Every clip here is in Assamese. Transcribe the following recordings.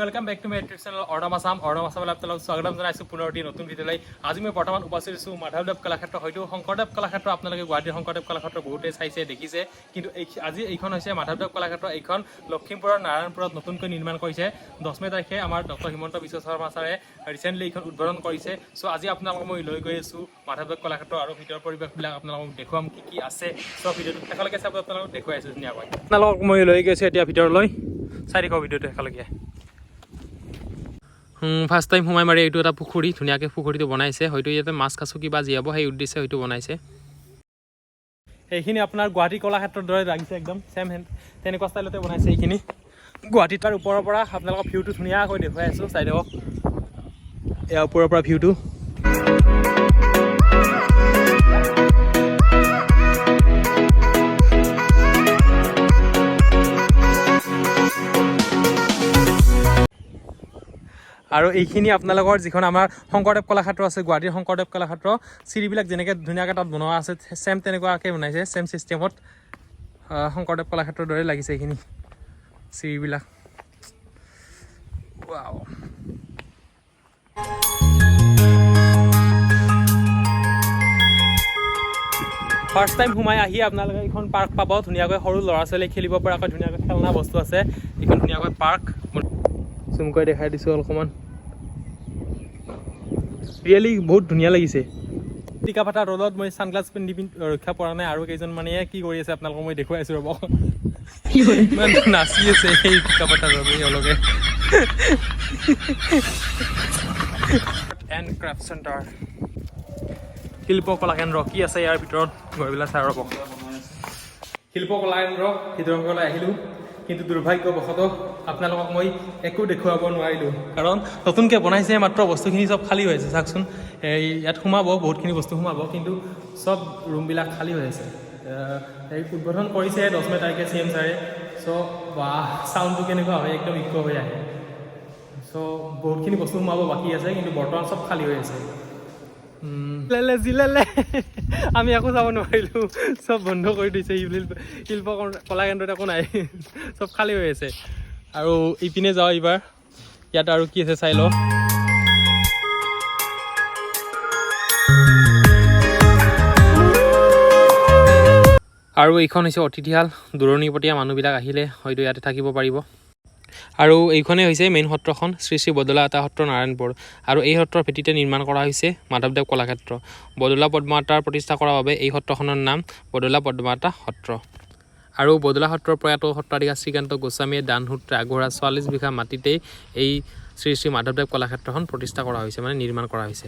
Welcome back to my YouTube channel Arnab Assam. Arnab আছামলৈ আপোনালোক স্বাগতম জনাইছোঁ পুনৰ এটি নতুন ভিডিঅ'লৈ। আজি মই বৰ্তমান উপস্থিত আছোঁ মাধৱদেৱ কলাক্ষেত্ৰ, হয়তো শংকৰদেৱ কলাক্ষেত্ৰ। আপোনালোকে গুৱাহাটীৰ শংকৰদেৱ কলাক্ষেত্ৰ বহুতেই চাইছে, দেখিছে, কিন্তু এই আজি এইখন হৈছে মাধৱদেৱ কলাক্ষেত্ৰ। এইখন লখিমপুৰৰ নাৰায়ণপুৰত নতুনকৈ নিৰ্মাণ কৰিছে। 10 মে' তাৰিখে আমাৰ ডক্টৰ হিমন্ত বিশ্ব শৰ্মা ছাৰে ৰিচেণ্টলি এইখন উদ্বোধন কৰিছে। চ' আজি আপোনালোকক মই লৈ গৈ আছোঁ মাধৱদেৱ কলাক্ষেত্ৰ আৰু ভিতৰৰ পৰিৱেশবিলাক আপোনালোকক দেখুৱাম, কি কি আছে। চ' ভিডিঅ'টো শেষলৈকে চাব, আপোনালোকক দেখুৱাই আছোঁ ধুনীয়াকৈ। আপোনালোকক মই লৈ গৈছোঁ এতিয়া ভিতৰলৈ, চাই থাকক ভিডিঅ'টো শেষলৈকে। ফাৰ্ষ্ট টাইম সোমাই মাৰি এইটো এটা পুখুৰী, ধুনীয়াকৈ পুখুৰীটো বনাইছে। হয়তো ইয়াতে মাছ কাছো কিবা জীয়াব, সেই উদ্দেশ্যে হয়তো বনাইছে। এইখিনি আপোনাৰ গুৱাহাটী কলাক্ষেত্ৰৰ দৰে লাগিছে, একদম ছেম হেন তেনেকুৱা ষ্টাইলতে বনাইছে এইখিনি গুৱাহাটীত। তাৰ ওপৰৰ পৰা আপোনালোকৰ ভিউটো ধুনীয়াকৈ দেখুৱাই আছোঁ, চাই থাকক ইয়াৰ ওপৰৰ পৰা ভিউটো। আৰু এইখিনি আপোনালোকৰ যিখন আমাৰ শংকৰদেৱ কলাক্ষেত্ৰ আছে, গুৱাহাটীৰ শংকৰদেৱ কলাক্ষেত্ৰ, চিৰিবিলাক যেনেকৈ ধুনীয়াকৈ তাত বনোৱা আছে, ছেম তেনেকুৱাকৈ বনাইছে, ছেম চিষ্টেমত শংকৰদেৱ কলাক্ষেত্ৰৰ দৰে লাগিছে এইখিনি চিৰিবিলাক। ৱাও! ফাৰ্ষ্ট টাইম সোমাই আহি আপোনালোকে এইখন পাৰ্ক পাব। ধুনীয়াকৈ সৰু ল'ৰা ছোৱালীয়ে খেলিব পৰাকৈ ধুনীয়াকৈ খেলনা বস্তু আছে। এইখন ধুনীয়াকৈ পাৰ্ক, জুমকৈ দেখাই দিছোঁ অলপমান। ৰিয়েলি বহুত ধুনীয়া লাগিছে। টিকা ফটা ৰ'দত মই ছানগ্লাছ পিন্ধি পিন্ধি ৰক্ষা পৰা নাই। আৰু কেইজনমানে কি কৰি আছে আপোনালোকক মই দেখুৱাই আছোঁ, ৰ'ব। ইমান নাচি আছে এই টিকা ফটা ৰ'দ এওঁলোকে। এণ্ড ক্ৰাফ্ট চেণ্টাৰ, শিল্পকলা কেন্দ্ৰ, কি আছে ইয়াৰ ভিতৰত গৈ পেলাই চাই, ৰ'ব। শিল্পকলা কেন্দ্ৰ ভিতৰলৈ আহিলোঁ, কিন্তু দুৰ্ভাগ্যবশতঃ আপোনালোকক মই একো দেখুৱাব নোৱাৰিলোঁ, কাৰণ নতুনকৈ বনাইছে মাত্ৰ, বস্তুখিনি চব খালী হৈ আছে। চাওকচোন, এই ইয়াত সোমাব, বহুতখিনি বস্তু সোমাব, কিন্তু চব ৰুমবিলাক খালী হৈ আছে। এই উদ্বোধন কৰিছে 10 মে' তাৰিখে চি এম ছাৰে। চ' বাহ, চাউণ্ডটো কেনেকুৱা হয়, একদম ইক' হৈ আহে। চ' বহুতখিনি বস্তু সোমাব বাকী আছে, কিন্তু বৰ্তমান চব খালী হৈ আছে। লেলে জিলেলে আমি একো যাব নোৱাৰিলোঁ, চব বন্ধ কৰি দিছে। শিল্প শিল্প কলা কেন্দ্ৰত একো নাই, চব খালী হৈ আছে। আৰু ইপিনে যাওঁ এইবাৰ, ইয়াত আৰু কি আছে চাই লওঁ। আৰু এইখন হৈছে অতিথিশাল। দূৰণিপটীয়া মানুহবিলাক আহিলে হয়তো ইয়াতে থাকিব পাৰিব। আৰু এইখনেই হৈছে মেইন সত্ৰখন, শ্ৰী শ্ৰী বদলা আতা সত্ৰ, নাৰায়ণপুৰ। আৰু এই সত্ৰৰ ভেটিতে নিৰ্মাণ কৰা হৈছে মাধৱদেৱ কলাক্ষেত্ৰ। বদলা পদ্মাতাৰ প্ৰতিষ্ঠা কৰাৰ বাবে এই সত্ৰখনৰ নাম বদলা পদ্মাতা সত্ৰ। আৰু বদলা সত্ৰৰ প্ৰয়াত সত্ৰাধিকাৰ শ্ৰীকান্ত গোস্বামীয়ে দানসূত্ৰে আগবঢ়োৱা 44 বিঘা মাটিতেই এই শ্ৰী শ্ৰী মাধৱদেৱ কলাক্ষেত্ৰখন প্ৰতিষ্ঠা কৰা হৈছে, মানে নিৰ্মাণ কৰা হৈছে।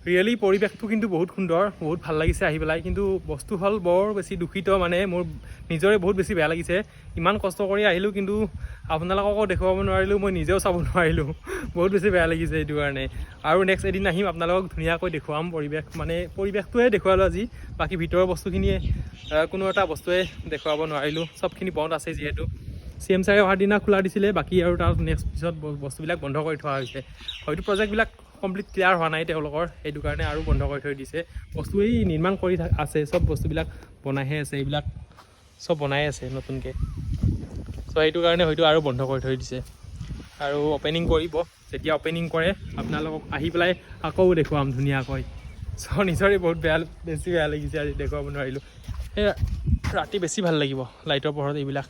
ৰিয়েলি পৰিৱেশটো কিন্তু বহুত সুন্দৰ, বহুত ভাল লাগিছে আহি পেলাই। কিন্তু বস্তু হ'ল বৰ বেছি দূষিত, মানে মোৰ নিজৰে বহুত বেছি বেয়া লাগিছে। ইমান কষ্ট কৰি আহিলোঁ, কিন্তু আপোনালোককো দেখুৱাব নোৱাৰিলোঁ, মই নিজেও চাব নোৱাৰিলোঁ। বহুত বেছি বেয়া লাগিছে এইটো কাৰণে। আৰু নেক্সট এদিন আহিম, আপোনালোকক ধুনীয়াকৈ দেখুৱাম পৰিৱেশ, মানে পৰিৱেশটোৱে দেখুৱালোঁ আজি, বাকী ভিতৰৰ বস্তুখিনিয়ে কোনো এটা বস্তুৱে দেখুৱাব নোৱাৰিলোঁ। চবখিনি বন্ধ আছে যিহেতু। চি এম ছাৰে অহাৰ দিনা খোলা দিছিলে, বাকী আৰু তাৰ নেক্সট পিছত বস্তুবিলাক বন্ধ কৰি থোৱা হৈছে। হয়তো প্ৰজেক্টবিলাক কমপ্লিট ক্লিয়াৰ হোৱা নাই তেওঁলোকৰ, সেইটো কাৰণে আৰু বন্ধ কৰি থৈ দিছে। বস্তু এই নিৰ্মাণ কৰি আছে, চব বস্তুবিলাক বনাইহে আছে, এইবিলাক চব বনাই আছে নতুনকৈ। চ' সেইটো কাৰণে হয়তো আৰু বন্ধ কৰি থৈ দিছে। আৰু অ'পেনিং কৰিব, যেতিয়া অ'পেনিং কৰে আপোনালোকক আহি পেলাই আকৌ দেখুৱাম ধুনীয়াকৈ। চ' নিজৰে বহুত বেছি বেয়া লাগিছে, আজি দেখুৱাব নোৱাৰিলোঁ। সেই ৰাতি বেছি ভাল লাগিব লাইটৰ পোহৰত এইবিলাক।